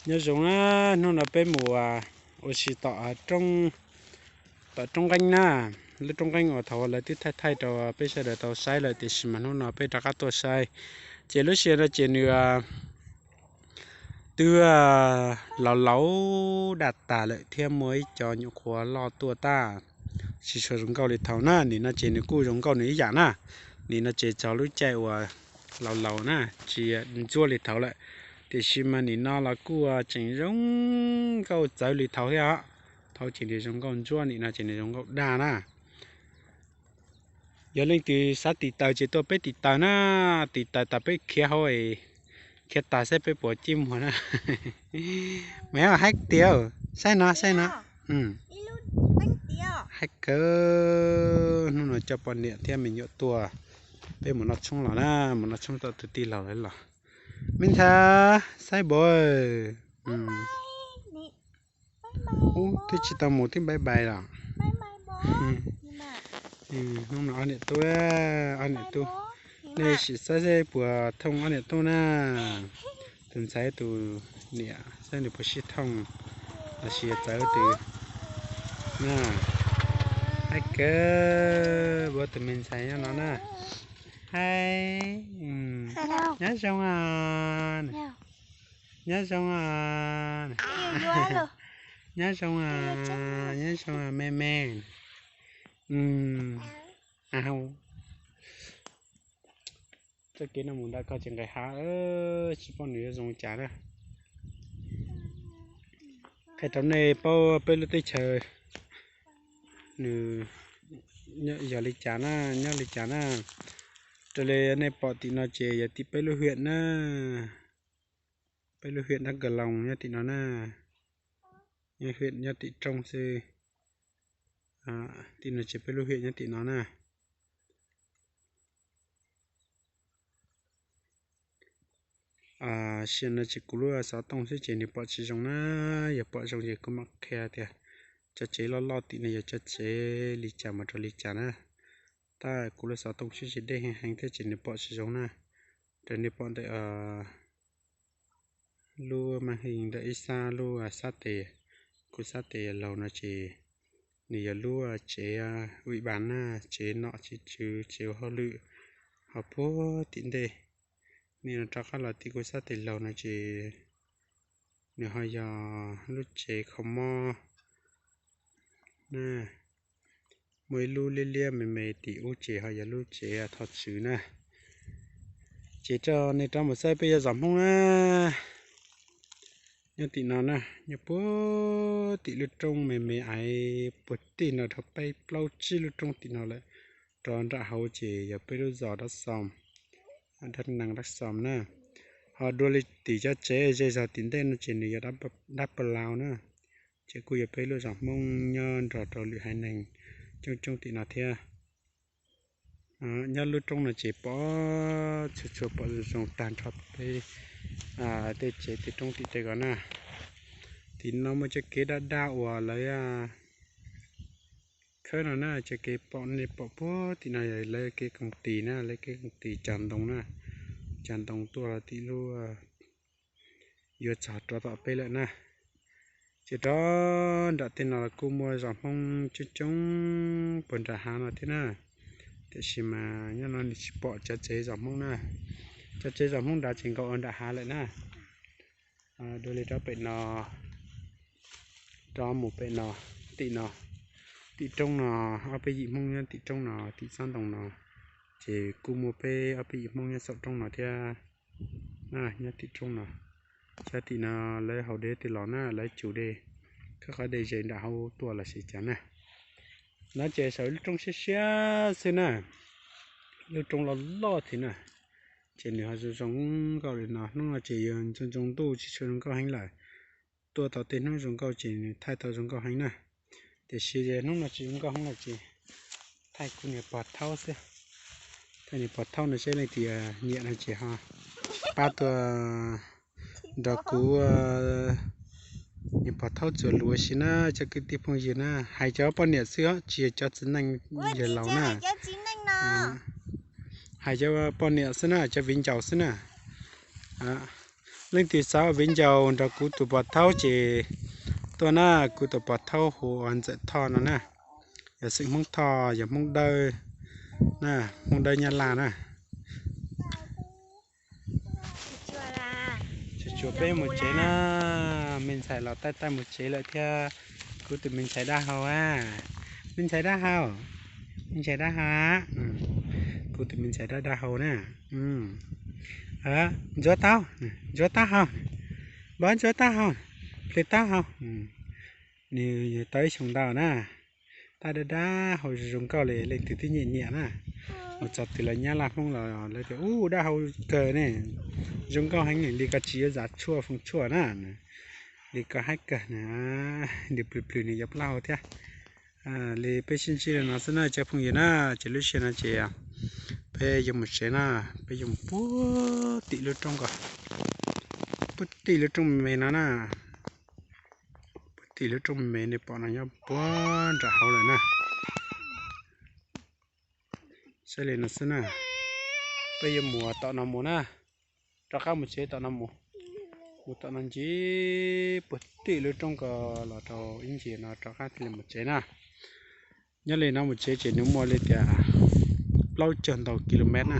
Nyob zoo na, hnub no peb mus ua si tom roob, tom roob nqeeb na, lub roob nqeeb uas thaum lawv twb thaij thaij rau peb sawv daws tau saib lawm, tiam sis mas hnub no peb rov qab tuaj saib. Ces lub sij hawm no ces nws twb laus laus daj tas lawm thiab muaj ib co nyuam qhuav loj tuaj tag, tsis tshua zoo nkauj li thaum na. Nim no ces nws kuj zoo nkauj nws ib yam na. Nim no ces txog lub caij uas laus laus na, tsis ntsuab li thaum lawm, tiam sis mas nim no los kuj tseem zoo nkauj txawv li thaum thiab os. Thaum ces nws zoo nkauj ntsuab, nim no ces nws zoo nkauj daj na. Yog leej twg xav tiv taws ces tuaj peb tiv taws na, tiv taws tas peb khiav hauv, khiav tas saib peb puas cib muag na. Mas haib tiag, saib no saib no. Haib kawg. Hnub no coj poj niam thiab me nyuam tuaj, peb mus noj tshoob los na, mus noj tshoob tom tus tij laug lawv los. Me ntxhais, saib npawg. Ub, twb tsis tau mus twb bye bye los. Hnub no ob niam tub, ob niam tub, nej sim saib saib puas thooj ob niam tub na. Tus ntxhais tus niam saib nws puas sib thooj los sis txawv tus na. Haib kawg, npawg tus me ntxhais nyob no na. Haib, nyob zoo os, nyob zoo os, nyob zoo os, nyob zoo os me me. Txoj kev no mus nram ko ces nqes hav, tsis paub nws yuav zoo cas na. Qhia rau nej paub peb lub teb chaws nws yog li cas na, nyob li cas na. Raws li nej pom tim no ces yog tim peb lub hiam na. Peb lub hiam Dab Ka Loos nyob tim no na. Nyob hiam nyob tim rooj xwb. Tim no ces peb lub hiam nyob tim no na. Sim no ces kuv lub xov tooj xwb ces nws pom tsis zoo na. Yog pom zoo ces kuv mam qhia tias cov tsev loj loj tim no yog cov tsev li cas mus rau li cas na. Tab kuv lub xov tooj xwb ces deb heev heev thiab ces nws pom tsis zoo na. Raws nej pom ntawm lub maj hij ntawm ib sab lub sab tes, kuv sab tes laug no ces nws yog lub tsev ui bas na, tsev nom tsev tswv tsev ua hauj lwm ho puag tim ntej. Nim no rov qab los tim kuv sab tes laug no ces nws ho yog lub tsev kho mob na. Muaj ib lub liab liab me me tim ub ces ho yog lub tsev thov tswv na. Ces rau nej rov mus saib peb yog zos Hmoob na. Nyob tim no na, nyob puag tim lub roob me me aiv puag tim no dhau peb plaub tsib lub roob tim no lawm. Rov nram hauv ces yog peb lub zos Dab Xoo, Dab Neeg Dab Xoo na. Ho dua li tim cov tsev ze zog tim ntej no ces nws yog Dab Palaus na. Ces kuj yog peb lub zos Hmoob nyob nrog rau lwm haiv neeg coob coob tim no thiab. Nyob lub roob no ces pom txhua txhua pom zoo tag nrho peb tej tsev tej roob tim tej ko na. Tim no muaj cov kev daj daj uas lawv khawb no na, cov kev pom nej pom puag tim no yog lawv kev koom tis na, lawv kev koom tis cog ntoo na, cog ntoo tuaj los tim lub yuav txog rov tom peb lawm na. Ces rov nram tej no los kuj muaj zos Hmoob coob coob puag nram hav no thiab na. Tiam sis mas nyob no nws tsis pom cov tsev zos Hmoob na. Cov tsev zos Hmoob nrad tsis nkaum ua nram hav lawm na. Dua li rov pem no, rov mus pem no, tim no, tim roob no, ob peb yim Hmoob nyob tim roob no, tim tsob ntoo no. Ces kuj muaj peb ob peb yim Hmoob nyob saum roob no thiab. Nyob tim roob no, xyov tim no lawv haus dej twg los na, lawv tsum dej, khawb qhov dej ze nram hauv tuaj los sis cas na. No ces saum lub roob siab siab xwb na, lub roob loj loj thiab na. Ces nws ho zoo zoo nkauj li no, hnub no ces yog ntxoov ntxoo ntuj tsis tshua zoo nkauj heev lawm. Tuaj tau tej hnub zoo nkauj ces nws thaij tau zoo nkauj heev na. Tiam sis hnub no tsis zoo nkauj heev lawm ces thaij kuv niag pog thaub xwb. Thaij niag pog thaub no seb leej twg nyiam no ces ho pab tuaj nrog kuv niag pog thaub txuas lus ua si na cov kwv tij phooj ywg na. Hais cov poj niam xwb os, tsis yog cov txiv neej yawg laus na. Hais cov poj niam xwb na, cov viv ncaus xwb na. Leej twg xav ua viv ncaus nrog kuv tus pog thaub ces tuaj na, kuv tus pog thaub hu ua Ntxawm Thoj no na, yog xeem Hmoob Thoj, yog Hmoob Dawb na, Hmoob Dawb Nyab Laj na. Tsuas tsuas peb mus tsev na, me ntxhais los taij taij mus tsev lawm thiab. Kuv tus me ntxhais dab hau a, me ntxhais dab hau, me ntxhais dab hau, kuv tus me ntxhais dab dab hau na. Ntsuav taub, ntsuav taub hau, npov ntsuav taub hau, plhws taub hau. Nws tau ib xyoos ntau na, tab dab dab hau zoo nkauj li, leej twg twb nyiam nyiam na. Mus txog twg los Nyab Laj Hmoob los lawv tias ub dab hau kawg ne, zoo nkauj heev li, koj tsis yuav zam tshuaj foom tshuaj na, li koj haib kawg na. Nws plhws plhws nws yuav plaub hau thiab. Li peb sib ntsib li no xwb na cov phooj ywg na, ces lub sij hawm no ces peb yuav mus tsev na, peb yuav mus puag tim lub roob ko, puag tim lub roob me me no na, puag tim lub roob me me nej pom no nyob puag nram hauv lawm na. Saib li no xwb na, peb yuav mus tom no mus na, rov qab mus tsev tom no mus, mus tom no ncig puag tim lub roob ko los rau ib ntsis no rov qab thiaj li mus tsev na. Nyob li no mus tsev ces nws muaj li tias plaub caug ntau ki lo mev na.